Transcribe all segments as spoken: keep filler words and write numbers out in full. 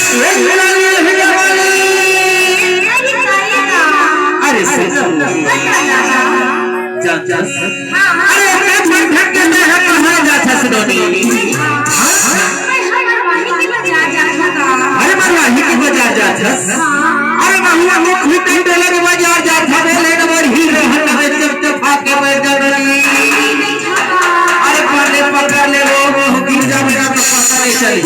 अरे सुन, जा, जा। अरे, मैं झंझट के मैं है, कहाँ जाथस नोनी? अरे, मरवाही के बाजार जाथस। अरे, महुआ मुख भी कई डोलर बाजार जाथस, ले न मोर हीरो हन, मैं जब तक भाग के मैं जाना नहीं। अरे, पकड़ ले, पकड़ ले, वो, वो गिर जा, मेरा तो पता नहीं चली।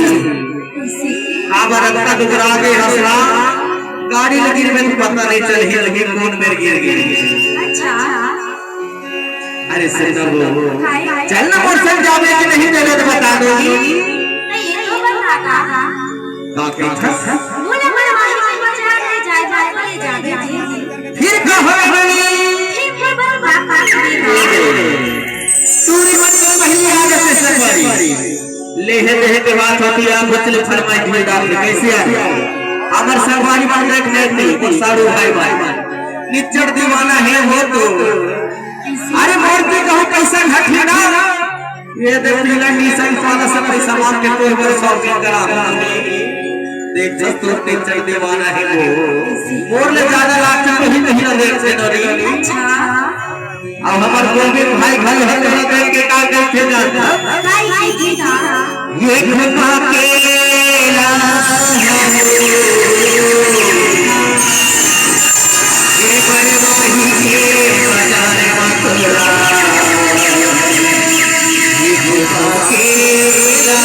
काबर अतका दुबरा गे हस ना, गाड़ी ल गिरबे त पता नहीं चलही, लगी कौन मेर गिर गे। अच्छा। अरे सुन ना वो, हाय, हाय। चल ना मोर संग जाबे कि नहीं, चले तो बता दो। नहीं, ये तो बता। का, का, का? बोला, बोला, बोला, बोला, जा, जा, जा, जा, जा, जा। फिर कहो बनी। फिर, फिर, फिर, फिर, फिर। तू री मत को पहली आदत से संगवारी। लेहे देहे के बात होती है, आप बचले फरमाई दिए डाल के कैसे आ गया? हमर संगवारी मान रख नहीं थी, और सारू भाई भाई मान। निच्चड़ दीवाना है वो तो। अरे मोर के कहूँ कैसा घटी ना। ये देख लीला निशान वाला सब पैसा मार के कोई बार shopping करा। देख जस तू निच्चड़ दीवाना है वो। मोर ले ज्यादा लाख के कहीं नहीं देख से डरी। अच्छा। अब हमर गोविंद भाई घर है, तोरा देख के का करथे जानत? ये घुमा के ला। ये बड़े वही के बाजार में तोरा। ये घुमा के ला।